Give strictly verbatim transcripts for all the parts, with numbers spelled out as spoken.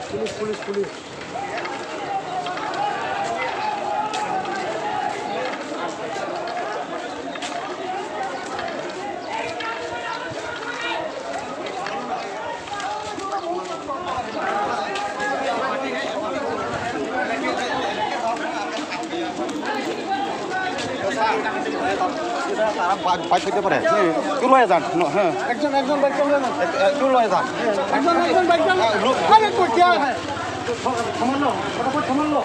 Police, police, police. Bike bike করতে পারে। তুই লয়ে যান। হ্যাঁ। একজন, একজন বাইক চালান। এ, এ, তুই লয়ে যান। একজন, একজন বাইক চালান। হ্যাঁ, লো- আরে, কই, কে হ্যাঁ? থামান লো, ফটাফট থামান লো।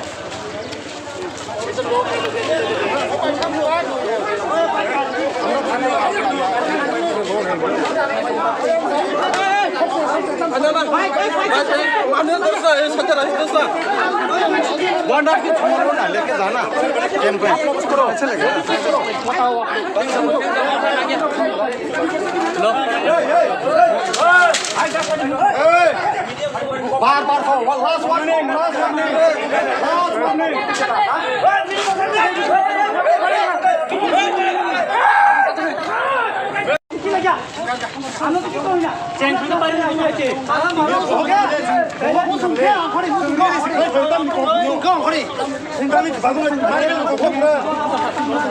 बार बार हो, last warning, last warning, last warning।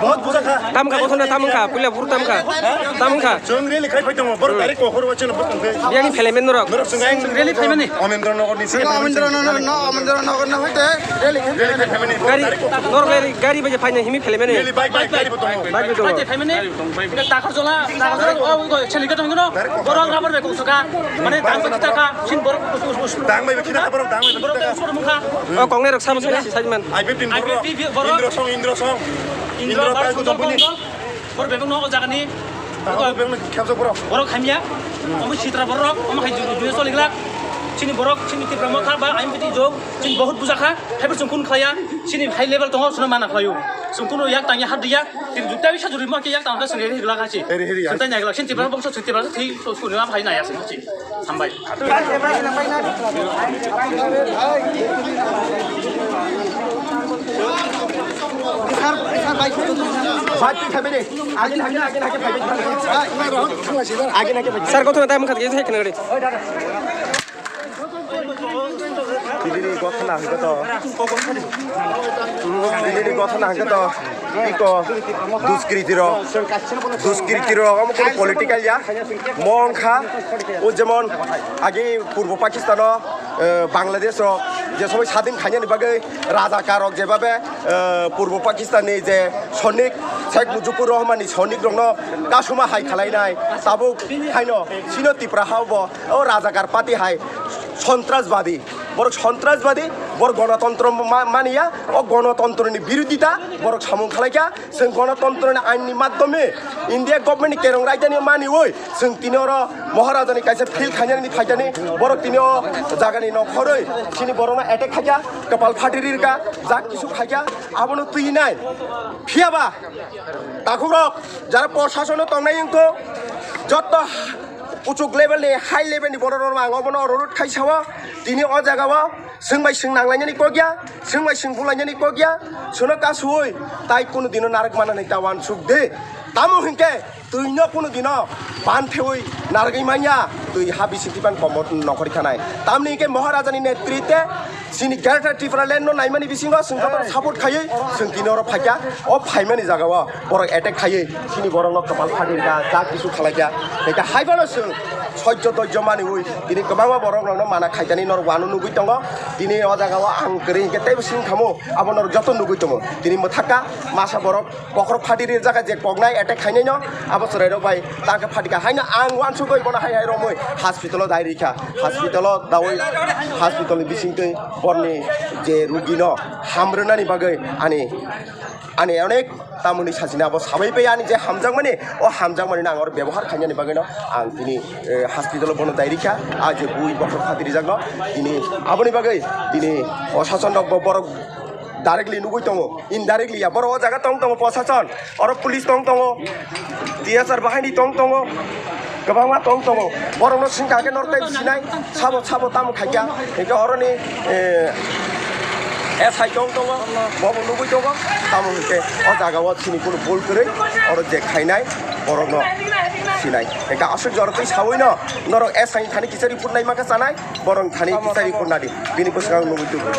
बहुत बुझा था। Tam kha, kothon tam kha, puila buru tam kha. Tam kha. Chwng rally khai phai tongo, borok direct kokor wa chwng bwkang khe. Biyani phelemen norok. Norok chwng ang rally phaimani. Amendra Nagar ni se. Amendra Nagar, no, Amendra Nagar no hoite rally khai. Rally khai phaimani. Gari, norok gari, gari bai phaina himi phelemen. Rally bike, bike, gari bo tongo. Bike bo tongo. Bike phaimani. Ida Takarjola, Takarjola, o, o, Selika tongo no. Borok rubber bag kok soka. Mane dang bai kita kha, sin borok. Dang bai kita kha, borok dang bai kita kha. Borok sor mukha. O kongnai rok sama sama si sajman. I P F team borok. I P F borok. Indra Song, Indra Song. Indra Indra Song, Song, Song. Bor bebek no o jaga ni. Bebek no khemjak borok. Borok hamya. Omo sitra borok, omo hai juju juju choli glak. Chini borok, chini Tipra Motha ba I M P T jok, chini bahut buja kha. Hai bo chwng kun khlaiya. Chini high level tongo, chwng mana khlaio. Chwng kun yak tangya hat diya. Chini juta bisa juri ma ke yak tangka chwng hiri glak ha chi. Hiri, hiri, ya. Chwng tanya glak, chini Tipra bongso, chwng Tipra thwi, chwng kun ma hai naya chwng chi. Hambai. Sir, kothono time khat kisa hai khna gari. Bini gotha nang khe to. Bini gotha nang khe to. Iko duskriti rok, duskriti rok, omo kono political ya. Mo wngkha, o jemon age Purbo Pakistan o, eh, Bangladesh rok je sobai sadin khainani bagwi razakar rok jebabe, eh, Purbo Pakistan ni je sonik Sheikh Mujibur Rahman ni sonik rokno kasuma hai khalainai, tabuk haino sino Tipra ha bo o razakar party hai sontrasbadi. Borok sontrasbadi, borok gonotontro ma-, maniya, o gonotontroni birodita borok samung khalaikha. Chwng gonotontroni ainni madhyome India government ni kerong raidani maniwi chwng tini oro Maharajani kaisa field khainani phaikani, borok tini o jagani nokhorwi chini borokno attack khaikha, kwpal phati rirkha, jak kisu khaikha, abono twinai. Phiyaba takhukrok jara prosasono tongnai wngkho, jotto uchuk level ni, high level ni borok rok ang obono ororot khai sao. Tini o jaga o chwng bai chwng nanglainani kok ya, chwng bai chwng bulainani kok ya, chwngno kasui tai kunu dino narwk manani ta uansuk de. Tamo hinkhe twino kunu dino ban pheui narwgwi manya, twi ha bising tipan komor nokhorwi thanai. Tamni hinkhe Maharajani netritwe chini Greater Tipraland no naimani bisingo chwng joto support khaiwi chwng tini oro phaikha. O phaimani jaga o borok attack khaiwi chini borokno kwpal phadi rikha, jak kisu khalaikha. Hwnkhe hai phano chwng soijo doijo maniwi tini kwbangma borok rokno mana khaitani norok uano nugwi tongo. Tini o jaga o ang kwrwi hinkhe teibo sini khamu, abo norok joto nugwi tongo. Tini mwthakha masa borok bokhorok phadi rijak je koknai attack khainai no, abo chwrai rok bai tangkhe phadi kha haino ang uansugwi bono hai hai romwi hospital o dai rikha. Hospital o daui hospital ni bisingtwi borni je rugi no hamrwnani bagwi ani Ani onek tamoni sachina abo sabai pai ani je hamjakmani, o hamjakmani no ang oro bebohar khainani bagwi no ang tini, eh, hospital o bono dai rikha, a je bui bokhorok phati rijak no tini aboni bagwi tini o sachon rok bo borok directly nugwi tongo, indirectly ya borok o jaga tong tongo, prosason oro police tong tongo, T S R bahaini tong tongo. Kwbangma tong tongo. Borokno swngkha khe norok tei sinai. Sabo, sabo tamo khaikha. Hinkhe oroni, eh, S I tong tongo. Bobo nugwi tongo. Tamo hinkhe o jaga o chini kunu bul kwrwi. Oro je khainai borokno. sinai. Hingke aswk jorotwi sawi no norok S I ni thani kisa report nai maka chanai, borok thani kisa report nadi. Bini bwskango nugwi tubu.